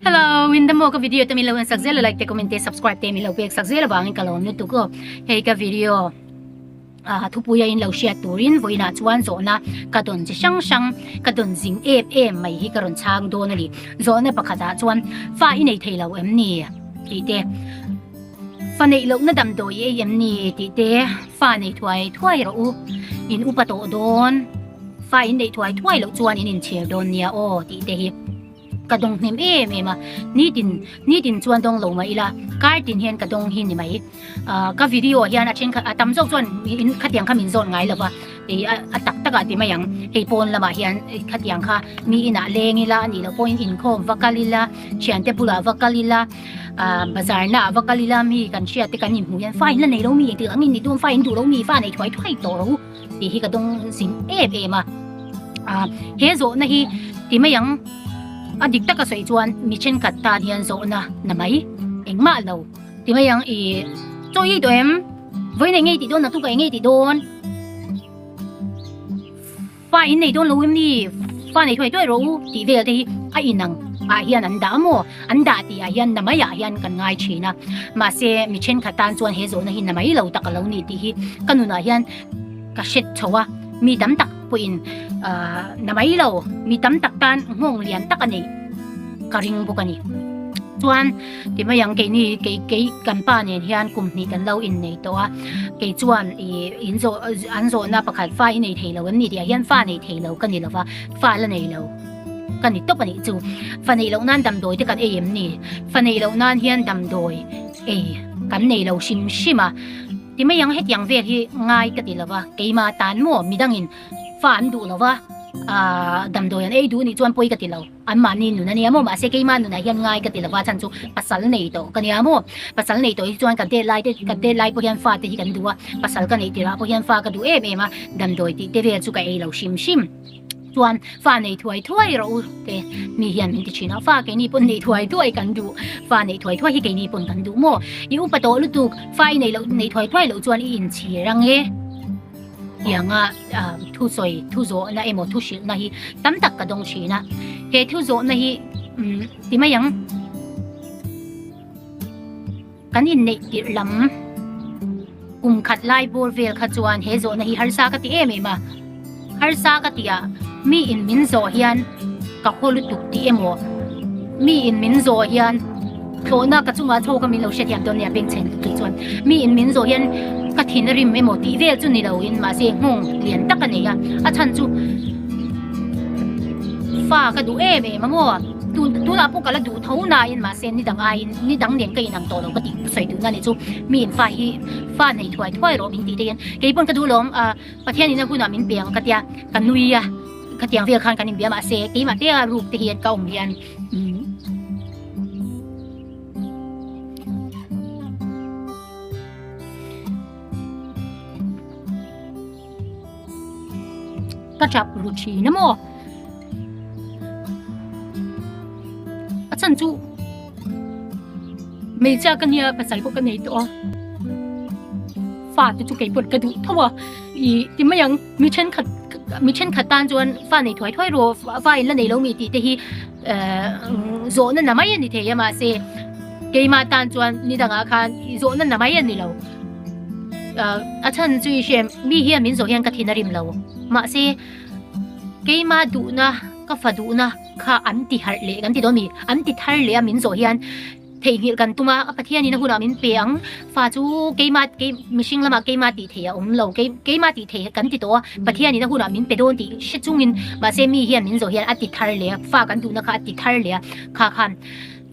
Hello, in damo ka video te min lo en sak zel a like te comment te subscribe te min lo pek sak zel avangin ka lawm lutuk aw. Hei ka video ah thupuia in lo hriat turin vawiinah chuan zawhna ka dawn chi hrang hrang ka dawn zing em em mai hi ka rawn chhang dawn a ni. Zawhna pakhatah chuan fa i nei thei lo em ni tih te fa neih lohna damdawi i ei em ni tih te fa nei thuai thuai rawh u in upa tawh dawn fa in neih thuai thuai loh chuan in inchhir dawn nia aw tih te hi. Ka dawng hnem em em a, nitin nitin chuan dawng lo mah ila kar tin hian ka dawng hi ni mai. Ahh ka video ah hian a thenkhat a tam zawk chuan in khatiang kha min zawt ngai lo va, ih a tak tak ah ti mai ang, hei pawn lamah hian khatiang kha mi inah leng ila a nih loh pawhin inkhawm va kal ila, thiante bulah va kal ila, ahh bazar naah va kal ila mi kan hriat te kan inhmuh hian fa in la nei lo mi engtik ang in ni dawn fa in duh lo mi fa nei thuai thuai tawh ro. Tih hi ka dawng zing em em a. Ah, he zawhna hi ti mai ang, a dik taka sawi chuan mi thenkhat tan hian zawhna na mai engmah lo ti mai ang, ih chaw i tawh em? Vawiin eng nge i tih dawn, naktuk ah eng nge i tih dawn? Fa in nei dawn lo em ni? Fa nei thuai thuai rawh u tih vel te hi a inang ah hian an dah maw? An dah tih ah hian na mai ah hian kan ngai thin a, mahse mi thenkhat tan chuan he zawhna hi na mai lo tak a lo ni tih hi ka nunah hian ka hret chho a, mi tam tak pawhin ahh na mai lo, mi tam tak tan nghawng lian tak a neih ka ring bawk a ni. Chuan ti mai ang keini kei kei kan pa nen hian kum hnih kan lo innei tawh a, kei chuan ih in zawh an zawhna pakhat fa i nei thei lo em ni tih ah hian fa nei thei lo ka ni lo va, fa la nei lo ka ni tawp a nih chu. Fa neih loh nan damdawi te kan ei em ni? Fa neih loh nan hian damdawi ei kan nei lo hrim hrim a, ti mai ang hetiang vel hi ngai ka ti lo va, keimah tan maw midangin fa an duh lo va, aah damdawi an ei duh nih chuan pawi ka ti lo. Anmahni nun a nia maw? Mahse keimah nunah hian ngai ka ti lova chhan chu pasal nei tawh ka nia maw? Pasal nei tawh hi chuan ka det lai te ka det lai pawh hian fa te hi kan duh a, pasal ka neih tirah pawh hian fa ka duh em em a, damdawi tih te vel chu ka ei lo hrim hrim. Chuan fa nei thuai thuai rawh u te mi hian min ti thin a, fa keini pawn nei thuai thuai kan duh, fa neih thuai thuai hi keini pawn kan duh maw? I upa tawh lutuk, fa i neih loh neih thuai thuai loh chuan i inchhir ang e. Tianga thu sawi thu zawhna emaw thu hrilhna hi tam tak ka dawng thin a, he thu zawhna hi ti mai ang kan inneih tirh lam kum khat lai bawr vel kha chuan he zawhna hi harsa ka ti em em a, harsa ka tih ah mi in min zawh hian ka haw lutuk tih emaw mi in min zawh hian Thlawhna ka chungah chho ka min lo hrethiam dawn nia bengchhen tih chuan mi in min zawh hian ka thin a rim emaw tih vel chu ni lo in mahse nghawng lian tak a nei a, a chhan chu fa ka duh em em a maw tun tunah pawh ka la duh tho nain mahse ni dang aiin ni dang nen ka inang tawh lo ka tih sawi duhna ni chu mi in fa hi fa nei thuai thuai rawh min tih te hian kei pawn ka duh lawm ah Pathian in a hunah min pe ang ka tia ka nui a khatiang vel khan kan inbia mahse keimah te a ruk te hian ka awm hian Ka chap ru thin a maw? A chhan chu hmeichhia ka nia pasal pawh ka nei tawh a, fa te chu keipawh ka duh tho a, ih ti mai ang. Mi thenkhat mi thenkhat tan chuan fa nei thuai thuai rawh fa in la nei lo mi tih te hi eh zawhna na mai a ni thei a mahse keimah tan chuan ni dangah khan zawhna na mai a ni lo ah a chhan chu i hriat mi hian min zawh hian ka thin a rim lo mahse keimah duhna ka fa duhna kha an ti harh leh kan ti dawn mi an ti thar leh a min zawh hian. Theihnghilh kan tum a, a Pathianin a hunah min pe ang. Fa chu keimah kei mihring lamah keimah tih theih a awm lo, kei keimah tih theih kan ti tawh a, Pathianin a hunah min pe dawn tih hre chungin mahse mi hian min zawh hian a ti thar leh a, fa kan duhna kha a ti thar leh a, kha khan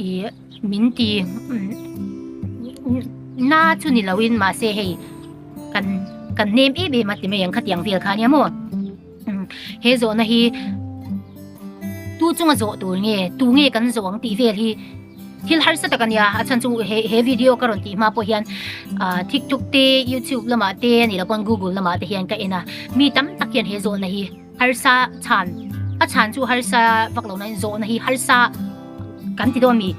ih min ti na chu ni loin mahse hei kan kan nem em em a ti mai ang khatiang vel kha ania maw. He zawhna hi tu chunga zawh tur nge, tu nge kan zawh ang tih vel hi thil harsa tak a nia. A chhan chu he he video ka rawn tih hma pawh hian ah TikTok te, YouTube lamah te a nih loh pawn Google lamah te hian ka en a. Mi tam tak hian he zawhna hi harsa chhan, a chhan chu harsa vak lo nain zawhna hi harsa kan ti dawn mi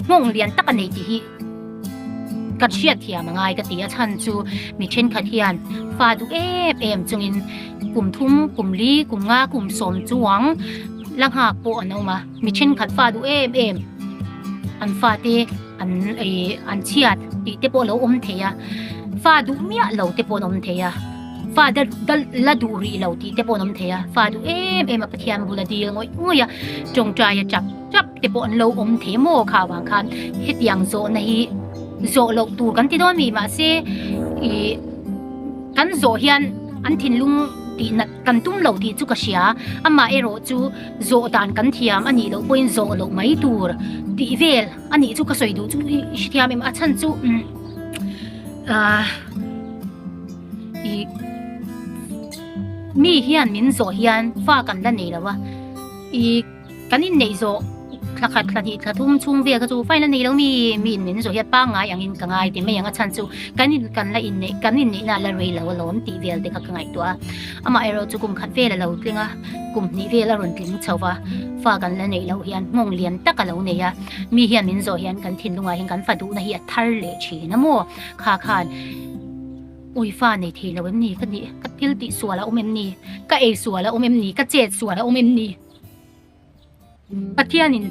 nghawng lian tak a nei tih hi ka hriat thiam a ngai ka ti a chhan chu mi thenkhat hian fa duh em em chungin kum thum kum li kum nga kum sawm chuang la nghak pawh an awm a mi thenkhat fa duh em em. an fate an ih an chhiat tih te pawh a lo awm thei a, fa duh miah lo te pawh an awm thei a, fa la duh rih lo tih te pawh an awm thei a, fa duh em em a Pathian bula dil ngawih ngawih a, tawngtai a chap chap te pawh an lo awm thei maw kha avang khan hetiang zawhna hi zawh loh tur kan ti dawn mi mahse ih kan zawh hian an thinlung tih nat kan tum lo tih chu ka hria amah erawh chu zawh dan kan thiam a nih loh pawhin zawh loh mai tur tih vel a nih chu ka sawi duh chu i hrethiam em a chhan chu umm ah ih mi hian min zawh hian fa kan la nei lo a ih. Kan inneih zawh thla khat thla hnih thla thum chhung vel kha chu file a nei lo mi mi in min zawh hian pangngai angin ka ngai ti mai ang a chhan chu kan in kan la inneih kan inneihna a la rei lo alawm tih vel te kha ka ngaihtuah a amaherawh chu kum khat vel a lo tling a kum hnih vel a rawn tling chho va fa kan la neih loh hian nghawng lian tak a lo nei a mi hian min zawh hian kan thinlungah hian kan fa duhna hi a thar leh thin a maw kha khan. Ui fa nei thei lo em ni ka nih? Ka thil tih sual a awm em ni? Ka ei sual a awm em ni? Ka chet sual a awm em ni? Pathianin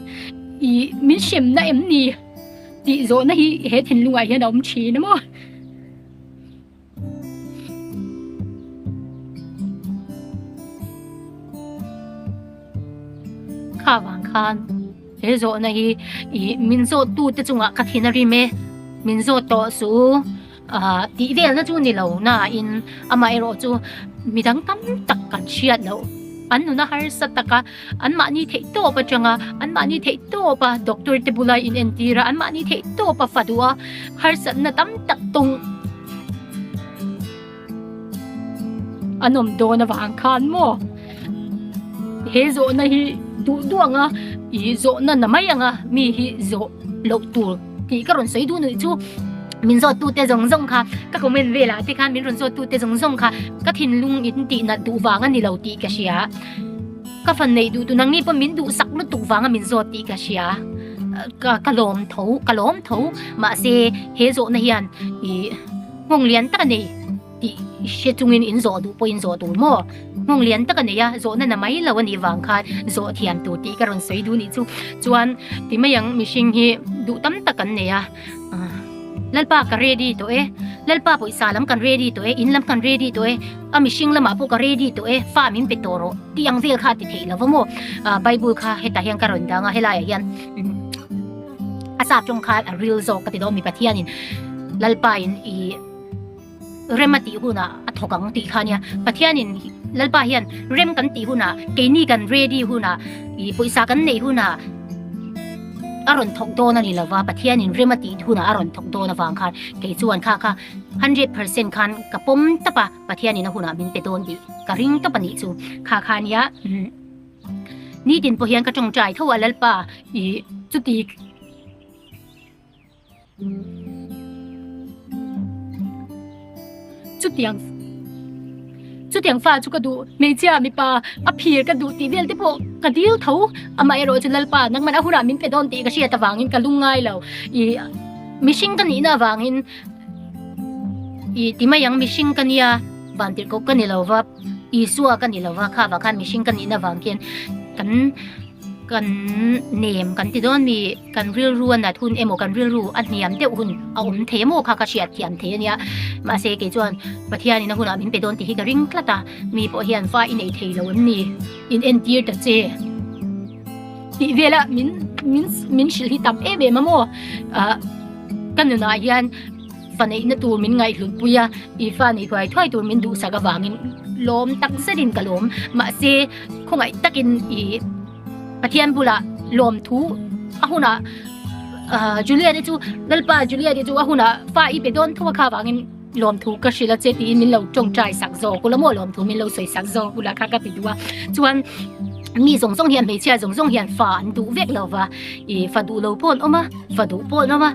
i min hremna em ni? Tih zawhna hi he thinlungah hian a awm thin a maw? Kha vang khan he zawhna hi i min zawttute chungah ka thin a rim e, min zawt tawh suh. Ahh tih velna chu ni lo nain amaherawh chu midang tam tak kan hriat loh an nuna harsa taka anmahni theih tawp atanga anmahni theih tawpa doctor te bula in entir a anmahni theih tawpa fa duh a harsatna tam tak tawng an awm dawn avang khan maw he zawhna hi duh duh anga ih zawhna na mai anga mi hi zawh loh tur tih ka rawn sawi duh nuih chu min zawt tute zawng zawng kha ka comment velah te khan min rawn zawt tute zawng zawng kha ka thinlung in tih nat duh vang a ni lo tih ka hria ka fan neih duh tu nangni pawh min duh sak lutuk vanga min zawt tih ka hria ka ka lawm tho ka lawm tho mahse he zawhna hian ih nghawng lian tak a nei tih hre chungin in zawh duh pawhin zawh tur maw? Nghawng lian tak a nei a, zawhna na mai lo a nih vang khan zawh thiam tur tih ka rawn sawi duh nih chu. Chuan ti mai ang mihring hi duh tam tak kan nei a, Lalpa ka ready tawh e, Lalpa pawisa lam kan ready tawh e, in lam kan ready tawh e, a mihring lamah pawh ka ready tawh e, fa min pe tawh rawh tih ang vel kha a ti theih lo va maw? Bible kha hetah hian ka rawn dang a, helaiah hian a sap tawng khan a ril zawk ka ti dawn mi Pathianin Lalpa in i Rem a tih hunah a thawk ang tih kha ania. Pathianin Lalpa hian rem kan tih hunah, keini kan ready hunah, ih pawisa kan neih hunah a rawn thawk dawn a ni lova, Pathianin rem a tih hunah a rawn thawk dawn avang khan kei chuan kha kha 100% khan ka pawm tawp a, Pathianin a hunah min pe dawn tih ka ring tawp a nih chu. Kha kha ania. Nitin pawh hian ka tawngtai tho a Lalpa ih chuti. Chutiang chutiang fa chu ka duh hmeichhia mipa a phir ka duh tih vel te pawh ka dil tho amaherawh chu Lalpa nangman a hunah min pe dawn tih ka hriat avangin ka lung ngai lo ih mihring ka nihna avangin ih ti mai ang mihring ka nia vantirhkoh ka ni lo va Isua ka ni lo va kha vang khan mihring ka nihna avang khian kan Kan nem kan ti dawn mi kan rilru a nat hun emaw kan rilru a hniam deuh hun a awm thei emaw kha ka hriat thiam thei a nia. Mahse kei chuan Pathianin a hunah min pe dawn tih hi ka ring tlat a, mi pawh hian fa i nei thei lo em ni? In entir ta che tih vela min min min hrilh hi tam em em a maw? Ah ka nunah hian fa neihna tur min ngaihhlut pui a, i fa neih thuai thuai tur min duhsak avangin lawm tak zetin ka lawm. Mahse khawngaih takin i Pathian bulah lawmthu a hunah Juliet-i chu Lalpa Juliet-i chu a hunah fa i pe dawn tho a kha avangin lawmthu ka hrilh a che tiin min lo tawngtai sak zawk ula maw lawmthu min lo sawi sak zawk ula kha ka ti duh a. Chuan mi zawng zawng hian hmeichhia zawng zawng hian fa an duh vek lo va, i fa duh lo pawh an awm a, fa duh pawh an awm a.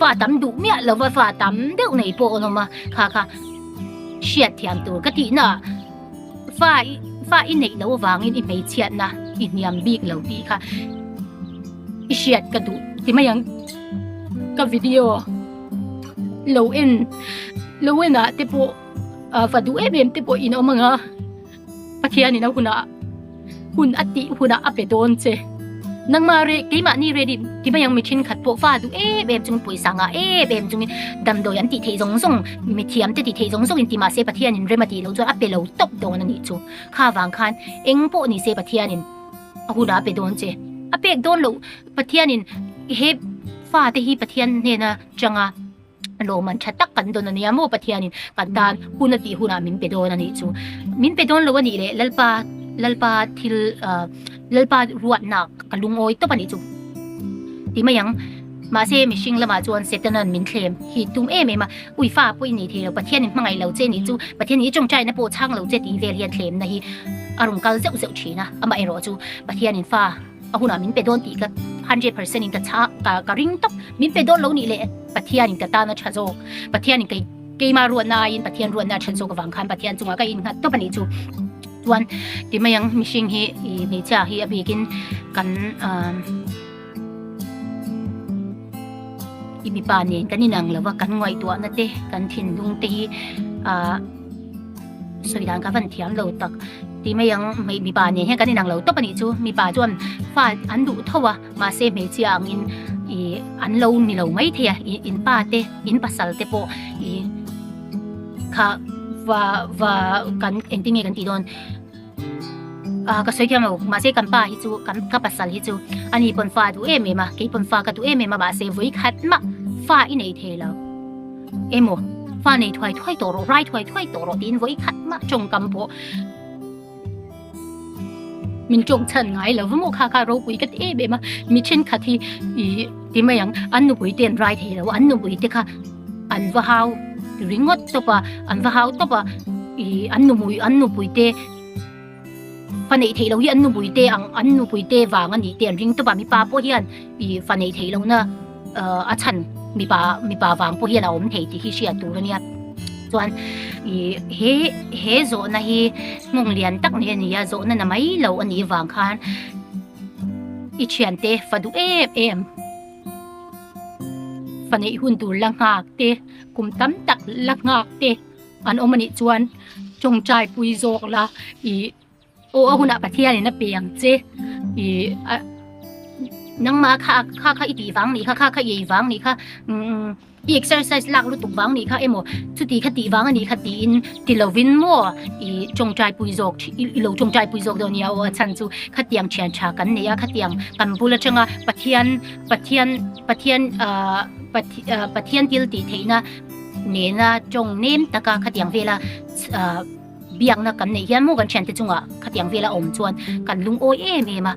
Fa tam duh miah lo va fa tam deuh nei pawh an awm a, kha kha hriat thiam tur ka tih na fa i fa i neih loh avangin i hmeichhiatna i hniam bik lo tih kha i hriat ka duh ti mai ang ka video lo en lo en ah te pawh fa duh em em te pawh in awm ang a Pathianin a hunah hun a tih hunah a pe dawn che. Nangmah re, keimahni ready ti mai ang mi thenkhat pawh fa duh em em chungin pawisa ngah em em chungin damdawi an tih theih zawng zawng, mithiam te tih theih zawng zawng in ti mahse Pathianin rem a tih loh chuan a pe lo tawp dawn a nih chu. Kha vang khan eng pawh ni se Pathianin a hun a pe dawn che. A pek dawn loh Pathianin he fate hi Pathian hnena changa lawmman tha tak kan dawn a nia maw Pathianin kan tan hun a tih hunah min pe dawn a nih chu. Min pe dawn lo a nih leh Lalpa Lalpa thil ah Lalpa ruatnak ka lungawi tawp a nih chu ti mai ang. Mahse mihring lamah chuan Setanan min thlem hi tum em em a, ui fa pawh i nei thei lo Pathianin hmangaih lo che nih chu Pathianin i tawngtaina pawh chhang lo che tih vel hian thlemna hi a rawn kal zeuh zeuh thin a, amaherawh chu Pathianin fa A hunah min pe dawn tih ka 100% in ka chha ka ka ring tawp. Min pe dawn lo nih leh Pathianin ka tan a tha zawk. Pathianin kei keima ruatna aiin Pathian ruatna a then zawk avang khan Pathian chungah ka innghat tawp a nih chu. Chuan ti mai ang mihring hi ih hmeichhia hi a bikin kan ah i mipa nen kan inang lo va kan ngaihtuahna te kan thinlung te hi ah Sawi dan ka van thiam lo tak ti mai ang hmei mipa nen hian kan inang lo tawp a nih chu mipa chuan fa an duh tho a mahse hmeichhia angin ih an lo ni lo mai thei a ih in pa te in pasal te pawh ih kha va va kan engtin nge kan tih dawn ah ka sawi thiam lo mahse kan pa hi chu kan ka pasal hi chu ani pawn fa a duh em em a kei pawn fa ka duh em em a mahse vawi khat mah fa i nei thei lo. Emaw, fa nei thuai thuai tawh rawh, rai thuai thuai tawh rawh tiin vawi khat mah tawngkam pawh min tawng chhan ngai lo va maw kha kha ropui ka ti em em a, mi thenkhat hi ih ti mai ang an nupui te an rai thei lo a, an nupui te kha an va hau ringawt tawp a, an va hau tawp a ih an numui an nupui te fa neih theih loh hi an nupui te ang an nupui te vang a nih te an ring tawp a, mipa pawh hian ih fa neih theih lohna ah a chhan mipa mipa vang pawh hian a awm thei tih hi hriat tur a nia chuan ih he he zawhna hi hmung lian tak nei a ni a zawhna na mai lo a nih vang khan i thiante fa duh em em fa neih hun tur la nghak te kum tam tak la nghak te. An awm anih chuan tawngtai pui zawk la ih aw a hunah Pathianin a pe ang che ih a nangmah kha kha kha i tih vang nih kha kha kha i ei vang nih kha umm i exercise lak lutuk vang nih kha emaw chuti kha tih vang anih kha tiin ti lovin maw ih tawngtai pui zawk i lo tawngtai pui zawk dawn nia aw a chhan chu khatiang thian tha kan nei a khatiang kan bul atanga Pathian Pathian Pathian ah Pathian thil tih theihna. Nena tawng nem taka khatiang vela biakna kan neih hian maw kan thiante chungah khatiang vela awm chuan kan lungawi em em a,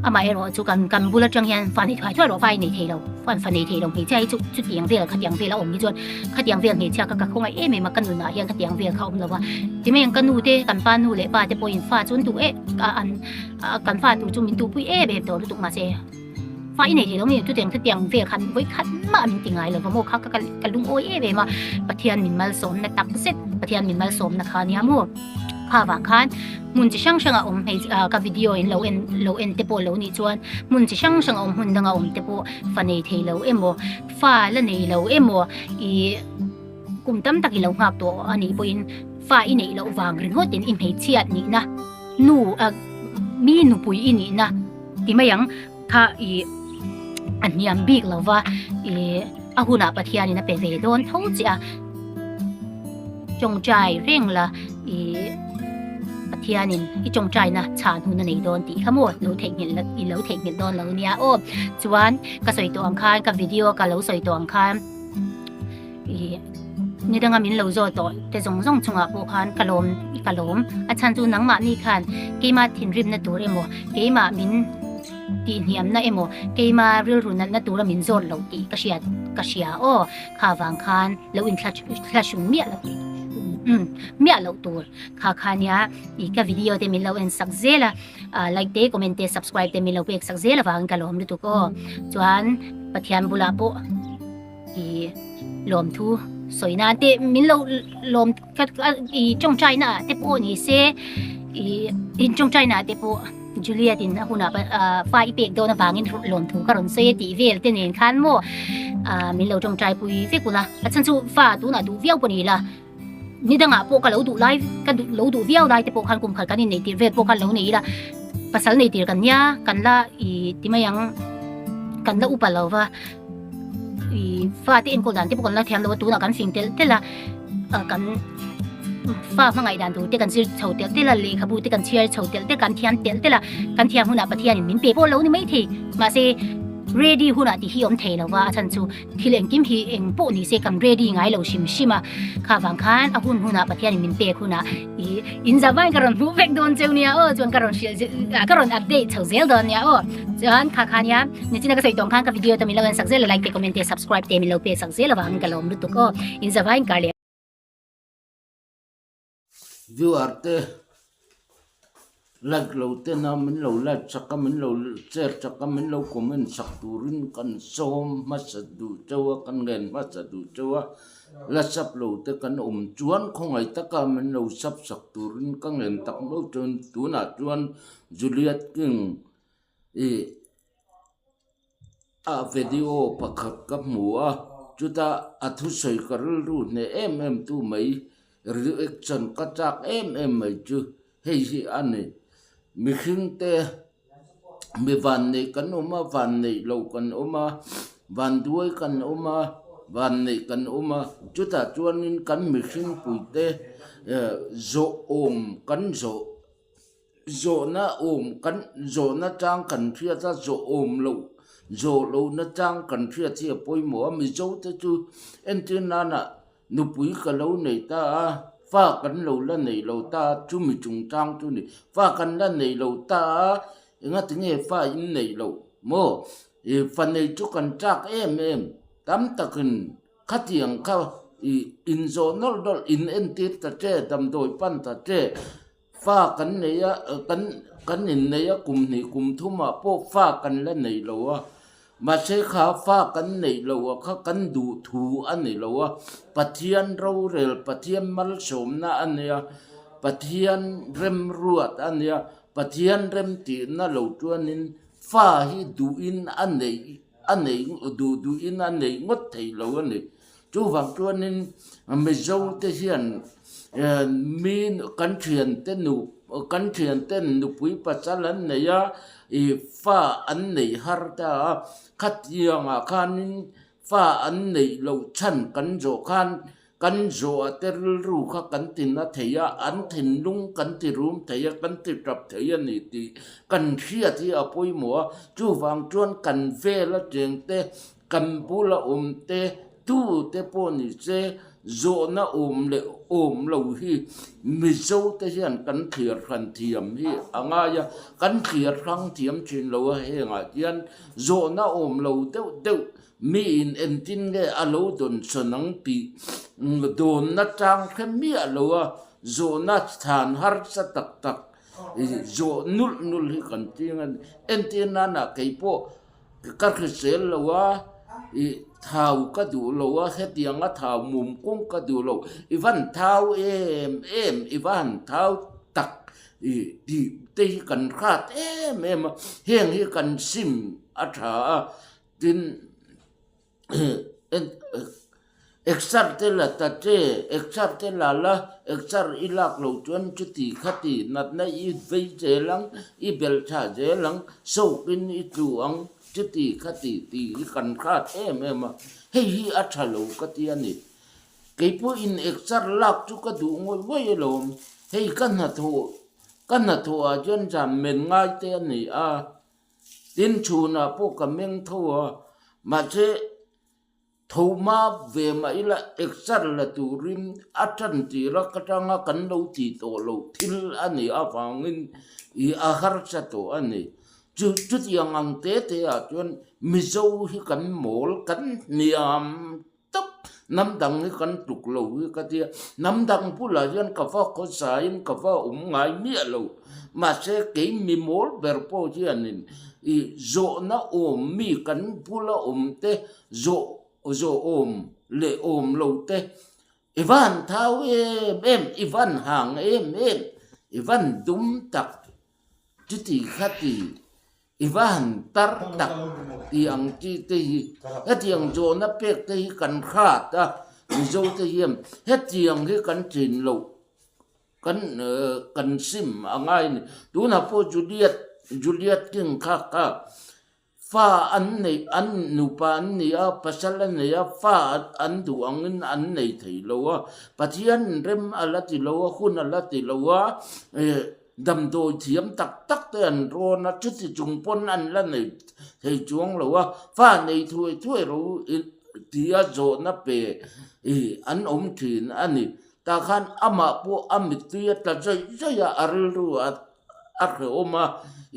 amaherawh chu kan kan bul atang hian fa nei thuai thuai rawh vai nei thei lo fan fa nei thei lo hmeichhia hi chu chutiang vel khatiang vela awm hi chuan khatiang vel hmeichhia kha ka khawngaih em em a ka nunah hian khatiang vel kha awm lo va timaiang ka nu te kan pa nu leh pa te pawhin fa chu an duh em an kan fa tur chu min duhpui em em tawh lutuk mahse. Fa i nei thei lo nge chutiang chutiang vel khan vawi khat mah min ti ngai lo va maw kha ka ka lungawi em em a Pathian min malsawmna tak zet Pathian min malsawmna kha nia maw kha vang khan hmun chi hrang hrang a awm hmei ah ka video in lo en lo en te pawh lo nih chuan hmun chi hrang hrang a awm hmun danga awm te pawh fa nei thei lo emaw fa la nei lo emaw ih kum tam tak i lo nghak tawh a nih pawhin fa i neih loh vang ringawt in i hmeichhiat nihna nu ah mi nupui i nihna. Ti mai ang, kha i a hniam bik lo va, i a hunah Pathianin a pe ve dawn tho che a, tawngtai reng la i Pathianin i tawngtaina chhan hun a nei dawn tih kha maw lo theihnghilh la i lo theihnghilh dawn lo nia aw. Chuan ka sawi tawh ang khan ka video ka lo sawi tawh ang khan i ni danga min lo zawt tawh te zawng zawng chungah pawh khan ka lawm ka lawm a chhan chu nangmahni khan keimah thinrimna tur emaw keimah min tihhniamna emaw keimah rilru natna tura min zawt lo tih ka hriat ka hria aw kha vang khan lo inthla thlahrung miah lo umm miah loh tur kha kha nia ih ka video te min lo en sak zel a ah like te comment te subscribe te min lo pek sak zel avangin ka lawm lutuk aw chuan Pathian bulah pawh. I lawmthu sawi nan te min lo lawm i tawngtai na ah te pawh ni se i in tawngtai na ah te pawh Juliet in a hunah fa i pek dawn avangin lawmthu ka rawn sawi a tih vel te nen khan maw min lo tawngtai pui vek ula a chhan chu fa tunah duh viau pawh ni la ni dangah pawh ka lo duh lai ka lo duh viau lai te pawh khan kum khat kan inneih tirh vel pawh khan lo nei ila. Pasal nei tir kan nia, kan la ih ti mai ang, kan la upa lo va, ih fate enkawl dan te pawh kan la thiam lo a, tunah kan fing telh telh a, kan fa hmangaih dan tur te kan zir chho telh telh a, lehkhabu te kan chhiar chho telh telh, kan thiam telh telh a, kan thiam hunah Pathianin min pe pawh lo ni maithei, mahse ready hunah tih hi awm thei lo va, a chhan chu. Thil engkim hi eng pawh ni se kan ready ngai lo hrim hrim a, kha vang khan a hun hunah Pathianin min pek hunah i in za vain ka rawn hmuh vek dawn cheu nia aw, chuan ka rawn hrilh ka rawn update chho zel dawn nia aw. Chuan kha kha nia nichina ka sawi tawng khan ka video te min lo en sak zel a, like te comment te subscribe te min lo pek sak zel avangin ka lawm lutuk aw, in za vain kar leh. Viewer te like lo ten a min lo like chak a min lo share chak a min lo comment chak turin kan sawm hmasa duh chauh a kan ngen hmasa duh chauh a la sub lo te kan awm chuan khawngaih taka min lo sub sak turin ka ngen tak meuh chuan tunah chuan Juliet King ih A video pakhat ka hmu a, chuta a thusawi ka rilru hneh em em tu mai, reaction ka chak em em mai chu hei hi a ni. Mihring te mi vanneih kan awm a, vanneih loh kan awm a, vanduai kan awm a, vanneih kan awm a, chutah chuanin kan mihring puite zawh awm kan zawh. Zawhna awm kan zawhna chang kan hriat a, zawh awm loh zawh lohna chang kan hriat hi a pawimawh a, Mizo te chu entir nana nupui ka lo nei ta a, fa kan lo la nei lo ta a, chumi chungchang chu ni, fa kan la nei lo ta a, engati nge fa in neih loh maw? Ih fa nei chu kan chak em em, tam takin khatiang kha ih inzawh nawlh nawlh in entir ta che, damdawi pan ta che. Fa kan nei a, kan kan innei a kum hnih kum thumah pawh fa kan la nei lo a, mahse kha fa kan neih loh a kha kan duh thu a ni lo a, Pathian rorel, Pathian malsawmna a nia, Pathian remruat a nia, Pathian remtihna lo chuanin fa hi duhin a neih a neih duh duhin a neih ngawt thei lo a ni. Chuvang chuanin Mizo te hian mi kan thiante nu kan thianten nupui pasal an nei a, ih fa an neih har ta a, khatiangah khanin fa an neih loh chhan kan zawh khan kan zawh a te rilru kha kan ti na thei a, an thinlung kan ti rum thei a, kan ti tap thei a ni tih kan hriat hi a pawimawh a, chuvang chuan kan vel ateng te Kan bula awm te, tu te pawh ni se, zawhna awm leh awm lo hi Mizo te hian kan thliar hran thiam hi a ngai a, kan thliar hrang thiam thin lo a hengah hian zawhna awm lo deuh deuh miin engtin nge a lo dawn sawn ang tih dawnna chang hre miah lo a, zawhna chhan harsa tak tak zawh nulh nulh hi kan ching a ni. Entir nana keipawh. Ka hrisel lo a, i thau ka duh lo a, hetianga thau mum kawng ka duh lo, i van thau em em, i va han thau tak i tih te hi kan hrat em em a, heng hi kan sim a tha a, tin Exer te la ta che, exer te la la, exer i lak lo chuan chuti khati natna i vei zel ang, i belh tha zel ang, soap-in i tlu ang, chuti khati tih hi kan hrat em em a, hei hi a tha lo ka ti a ni. Keipawhin exer lak chu ka duh ngawih ngawih alawm, hei ka hnathawh ka hnathawhah chuan zan men ngai te a ni a, tin chhunah pawh ka meng tho a, mahse Tho hma ve mah ila exer la turin a tan tir a, ka tanga kan lo ti tawh lo thil a nih avangin ih a harsa tawh a ni. Chu chutiang ang te te ah chuan Mizo hi kan mawl kan hniam tawp, hnam dang hi kan tluk lo hi ka tia, hnam dang bulah hian ka va khawsain ka va awm ngai miah lo, mahse kei mi mawl ber pawh hianin ih zawhna awm mi kan bula awm te Zawh zawh awm leh awm lo te, i van thau em em, i van hang em em, i van dum tak, chuti khati, i van tar tak tih ang chi te hi hetiang zawhna pek te hi kan hrat a, Mizo te hian hetiang hi kan thin loh kan kan sim a ngai a ni. Tunah pawh Juliet. Juliet King kha kha fa an neih an nupa an ni a, pasal a nei a, fa an duh angin an nei thei lo a, Pathian rem a la ti lo a, hun a la ti lo a, damdawi thiam tak tak te an rawn a, chuti chung pawn an la nei thei chuang lo a, fa nei thuai thuai ro tia zawhna pe an awm thin a ni. Tah khan amah pawh a mittui a tla zawih zawih a, a rilru a a hrehawm a,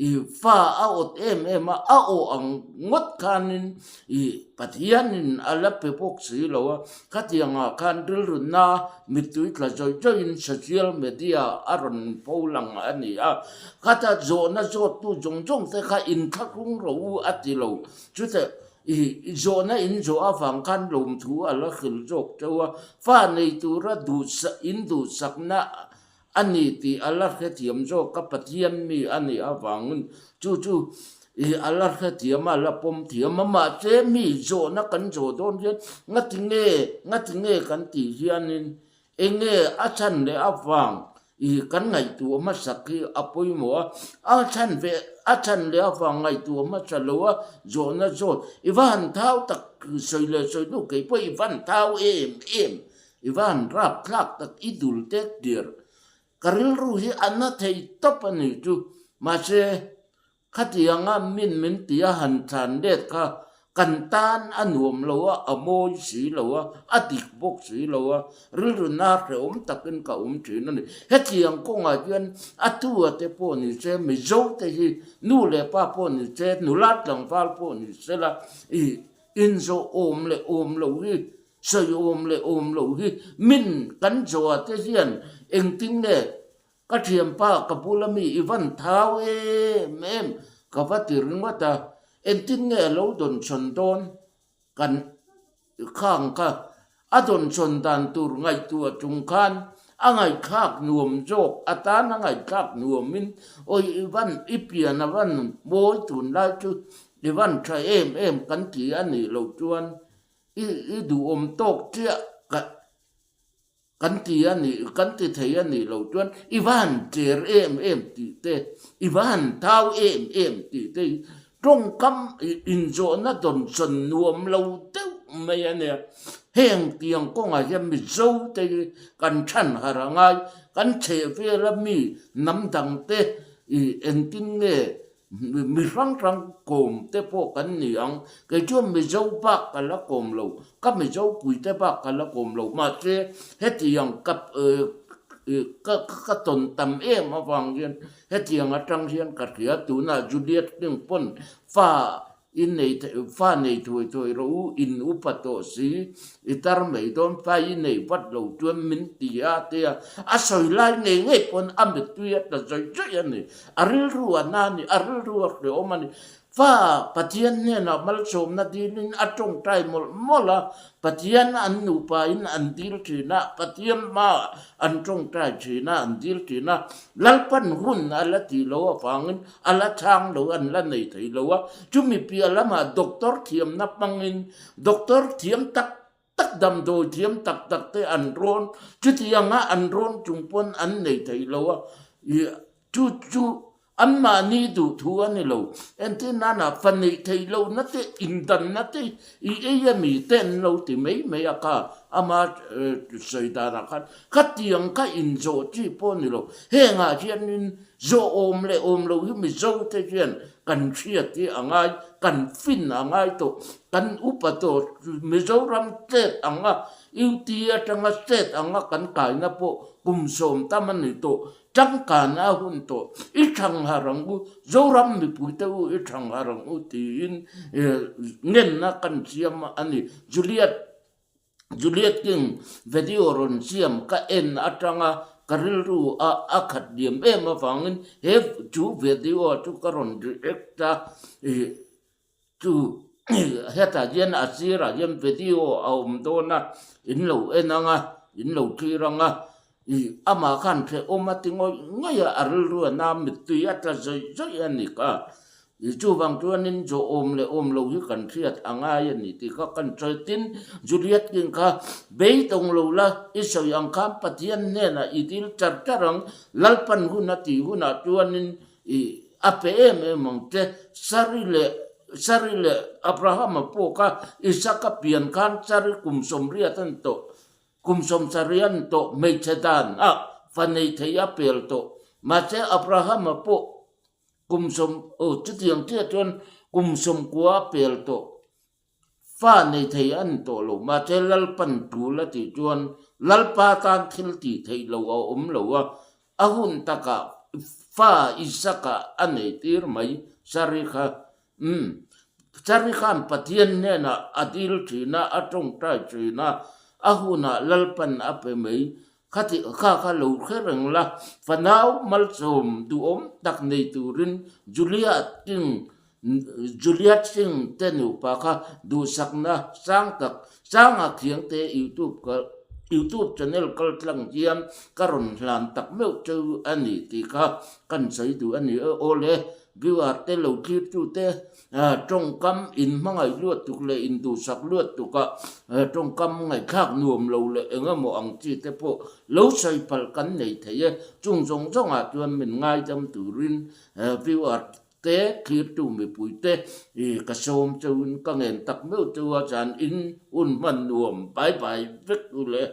ih fa a awt em em a, a awh ang ngawt khanin ih Pathianin a la pe bawk si lo a, khatiangah khan rilruna mittui tla zawih zawihin social media a rawn pho lang a ni a, khata zawhna zawttu zawng zawng te kha inthlahrung rawh u a ti lo, chutah ih zawhna in zawh avang khan lawmthu a la hril zawk teuh a, fa nei tura duhsak in duhsakna A ni tih a la hrethiam zawk a, Pathian mi a nih avangin chu chu i a la hrethiam a, a la pawm thiam a, mahse mi zawhna kan zawh dawn hian ngati nge, ngati nge kan tih hianin eng nge a chhan leh avang i kan ngaihtuah hmasak hi a pawimawh a, a chhan ve a chhan leh avang ngaihtuah hmasa lo a zawhna zawt i va han thau tak sawi leh sawi hnu kei pawh i van thau em em I van rap thlak tak i dul tek tir. Ka rilru hi a na thei tawp a nih chu. Mahse, khatianga min min ti a han thlan let kha kan tan a nuam lo a, a mawi si lo a, a dik bawk si lo a, rilru na hrehawm takin ka awm thin a ni. Hetiang kawngah hian a tu a te pawh ni se, Mizo te hi nu leh pa pawh ni se, nula tlangval pawh ni sela, i inzawh awm leh awm lo hi Sawi awm leh awm lo hi min kan zawh te hian engtin nge ka thianpa ka bula mi i van thau em em ka va ti ringawt a, engtin nge a lo dawnsawn dawn kan khang kha a dawnsawn dan tur ngaihtuah chung khan a ngaihthlak nuam zawk atan a ngaihthlak nuamin awi i van i pian a van mawi tunlai chu i van tha em em kan ti a nih loh chuan I i duhawm tawk chiah ka kan ti a nih kan ti thei a nih loh chuan i va han cher em em tih te, i va han thau em em tih te hi tawngkam inzawhna dawnsawn nuam lo deuh mai a nia. Heng tiang kawngah hian Mizo te hi kan chhan harh a ngai, kan chheh vela mi hnam dang te i engtin nge Mi hrang hrang kawm te pawh kan ni ang. Kei chuan Mizo bak ka la kawm lo, ka Mizo puite bak ka la kawm lo. Mahse, hetiang ka ka ka tawn tam em avang hian hetiang atang hian ka hria. Tunah Juliet King pawn fa i nei fa nei thuai thuai rawh u, in upa tawh si, i tar mai dawn, fa i nei vat lo chuan min ti a tia a sawi lai ngei ngei pawn a mittui a tla zawih zawih a ni. A rilru a na a ni, a rilru a hrehawm a ni. Fa Pathian hnenah malsawmna dilin a tawngtai mawlh mawlh a, Pathian an nupain an dil thin a, Pathian hmaah an tawngtai thin a, an dil thin a. Lalpan hun a la tih loh avangin a la chhang lo, an la nei thei lo a. Chumi piah lamah doctor thiamna hmangin doctor thiam tak tak damdawi thiam tak tak te an rawn, chutianga an rawn chung pawn an nei thei lo a, ih chu chu anmahni duh thu a ni lo. Entir nana fa neih theih lohna te, indanna te i ei a mi te an lo ti mai mai a kha, ama sawi danah khan khatiang kha inzawh chi pawh a ni lo. Hengah hianin zawh awm leh awm loh hi Mizo te hian kan hriat hi a ngai, kan fin a ngai tawh. Kan upa tawh Mizoram state anga UT atanga state anga kan kaina pawh kum sawm tam a ni tawh. Changkan a hun tawh. I thang har ang u, Zoram mipuite u i thang har ang u tiin ngenna kan siam a ni. Juliet Juliet King video rawn siam ka en atanga ka rilru a a khat liam em avangin he chu video chu ka rawn react a. Chu hetah hian a sirah hian video a awm dawn a, in lo en ang a, in lo thlir ang a, ih amah khan hrehawm a ti ngawih ngawih a, a rilru a na mittui a tla zawih zawih a ni kha. Ih chuvang chuanin zawh awm leh awm lo hi kan hriat a ngai a ni tih kha kan sawi. Tin, Juliet King kha beidawng lo la, i sawi ang khan Pathian hnenah i dil char char ang, Lalpan hun a tih hunah chuanin ih. a pe em em ang che. Sari leh Sari leh Abrahama pawh kha Isaka pian khan Sari kum 80 a ni tawh. Kum 70 a ni tawh hmeichhe dan ah fa nei thei a pel tawh. Mahse Abrahama pawh kum sawm aw chutiang chiah chuan kum 90 a pel tawh. Fa nei thei a ni tawh lo, mahse Lalpan tul a tih chuan Lalpa tan thil tih theih loh a awm lo a, a hun takah fa Isaka a nei tir mai Sari kha. Umm, Sari khan Pathian hnenah a dil thin a, a tawngtai thin a, a hunah Lalpan a pe mai. Khati kha kha lo hre reng la, fanau malsawm duhawm tak nei turin Julia King Juliet Singh te nupa kha duhsakna sang tak sanga khiangte YouTube ka YouTube channel kal tlang hian ka rawn hlan tak meuh cheu a ni tih kha kan sawi duh a ni e. Awle, viewer te lo thlir tu te tawngkam in hmangaih luat tuk leh in duhsak luat tuk a tawngkam ngaihthlak nuam lo leh eng emaw ang chi te pawh lo sawi palh kan nei thei e. Chung zawng zawngah chuan min ngaidam turin viewer Te thlirtu mipui te i ka sawm cheuin ka ngen tak meuh cheu a zan in hun hman nuam bai bai vek u le.